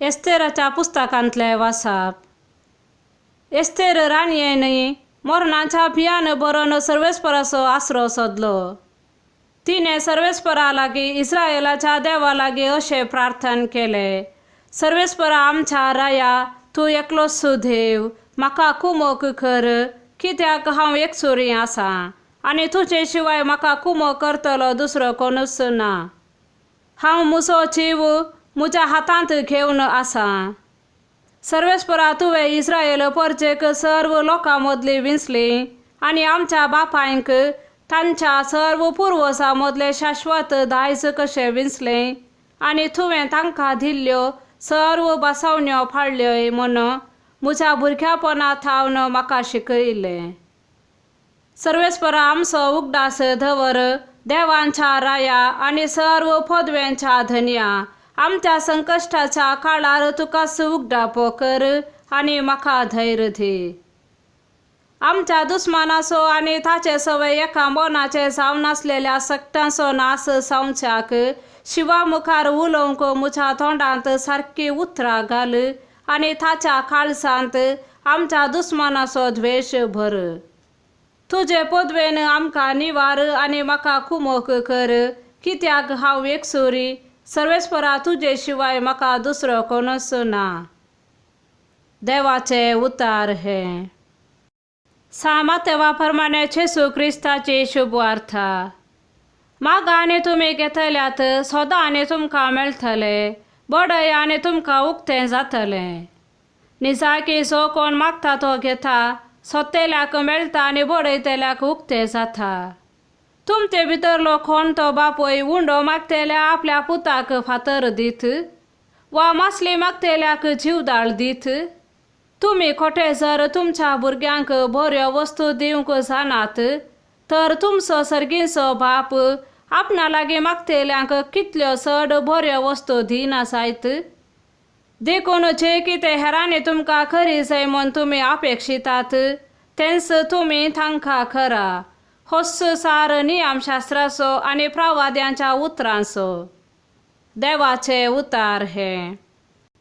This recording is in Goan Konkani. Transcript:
एस्तेराच्या पुस्तकांतलें वाचप. एस्तेर राणयेन मरणाच्या भियान बरोवन सर्वेस्पराचो आसरो सोदलो. तिणें सर्वेस्परा लागीं इस्रायलाच्या देवा लागीं अशें प्रार्थन केलें, सर्वेस्परा आमच्या राया, तूं एकलोच देव, म्हाका कुमोक कर, कित्याक हांव एकसुरी आसा आनी तुजे शिवाय म्हाका कुमोक करतलो दुसरो कोणूच ना. हांव म्हजो जीव म्हज्या हातांत घेवन आसा. सर्वेस्परा, तुवें इस्रायल परजेक सर्व लोकां मदली विंचली आनी आमच्या बापायंक तांच्या सर्व पुर्वजां मदलें शाश्वत दायज कशें विंचलें आनी तुवें तांकां दिल्ल्यो सर्व बसावण्यो पाळ्ळ्यो म्हूण म्हज्या भुरग्यापणा थावन म्हाका शिकयलें. सर्वेस्परा, आमचो उगडास दवर, देवांच्या राया आनी सर्व पदव्यांच्या धनया, आमच्या संकश्टाच्या काळार तुकाच उगडापो कर आनी म्हाका धैर्य दी. आमच्या दुस्मानाचो आनी ताचे सवय एका मनाचे जावन आसलेल्या सगटांचो नाश जावच्याक शिवा मुखार उलोवंक म्हज्या तोंडांत सारकी उतरां घाल आनी ताच्या काळजांत आमच्या दुस्मानाचो द्वेश भर. तुजे पदवेन आमकां निवार आनी म्हाका कुमोक कर, कित्याक हांव एकसुरी, सर्वेस्परा, तुजे शिवाय म्हाका दुसरो कोणूच ना. देवाचे उतार हे. सा मातेवा प्रमाणे जेजू क्रिस्ताची शुभवार्ता. मागा आनी तुमी घेतल्यात, सोदा आनी तुमकां मेळटले, बडय आनी तुमकां उक्तें जातलें. निजाकी जो कोण मागता तो घेता, सोदतेल्याक मेळटा आनी बडयतेल्याक उक्तें जाता. तुमचे भितरलो कोण तो बापूय उंडो मागतेल्या आपल्या पुताक फातर दीत वा मासली मागतेल्याक जिवदाळ दीत? तुमी खोटे जर तुमच्या भुरग्यांक बऱ्यो वस्तू दिवंक जाणात तर तुमचो सर्गीचो बाप आपणा लागीं मागतेल्यांक कितल्यो चड बऱ्यो वस्तू दिना जायत? देखून जें कितें हेरांनी तुमकां करी जाय म्हूण तुमी अपेक्षितात तेंच तुमी तांकां करा. होच सार नियमशास्त्राचो आनी प्रवाद्यांच्या उतरांचो. देवाचे उतार हे.